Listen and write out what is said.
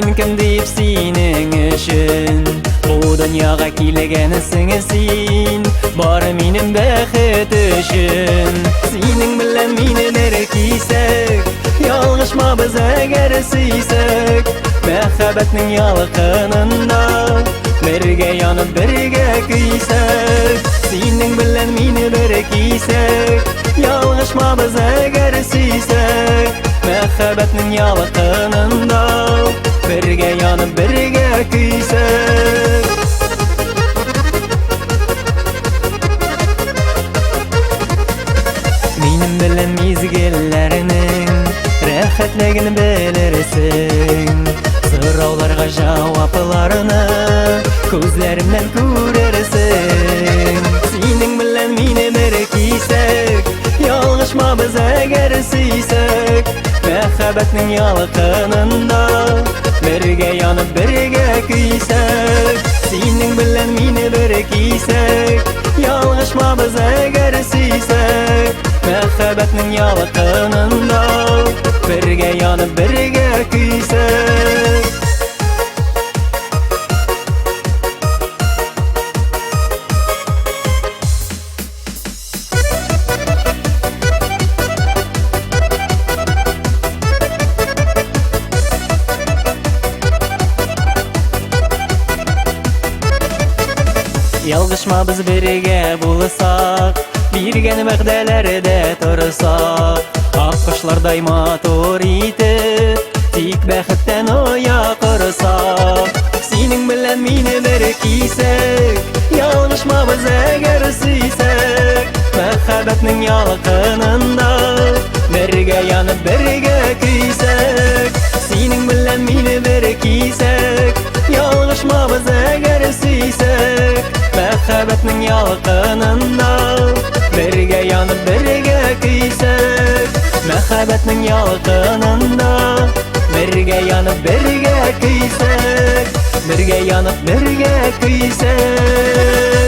Мин кем дип синең өчен Бу дөньяга килгәнсең син, Бары минем бәхет өчен. Синең белән мине бер кисәк, Ялгышмабыз әгәр сөйсәк. Мәхәббәтнең ялкынында бергә янып, бергә көйсәк. Синең белән мине бер кисәк, Ялгышмабыз әгәр сөйсәк. Мәхәббәтнең ялкынында бергә янып, бергә көйсәк. Минем белән мизгелләрнең рәхәтлеген белерсең. Сорауларга җавапларны күзләремнән күрерсең. Синең белән мине бер кисәк, Ялгышмабыз әгәр сөйсәк. Мәхәббәтнең ялкынында бергә янып, бергә көйсәк. Синең белән мине бер кисәк, Ялгышмабыз әгәр сөйсәк. Мәхәббәтнең ялкынында бергә янып, бергә көйсәк. Ялгышмабыз бергә булсак, биргән вәгъдәләрдә торсак, Ак кошлардай матур итеп, тик бәхеттән оя корсак. Синең белән мине бер кисәк, Ялгышмабыз әгәр сөйсәк. Мәхәббәтнең ялкынында бергә янып, бергә көйсәк. Синең белән мине бер кисәк, Ялгышмабыз әгәр сөйсәк. Мәхәббәтнең ялкынында бергә янып, бергә көйсәк. Мәхәббәтнең ялкынында бергә янып, бергә көйсәк. Бергә янып, бергә көйсәк.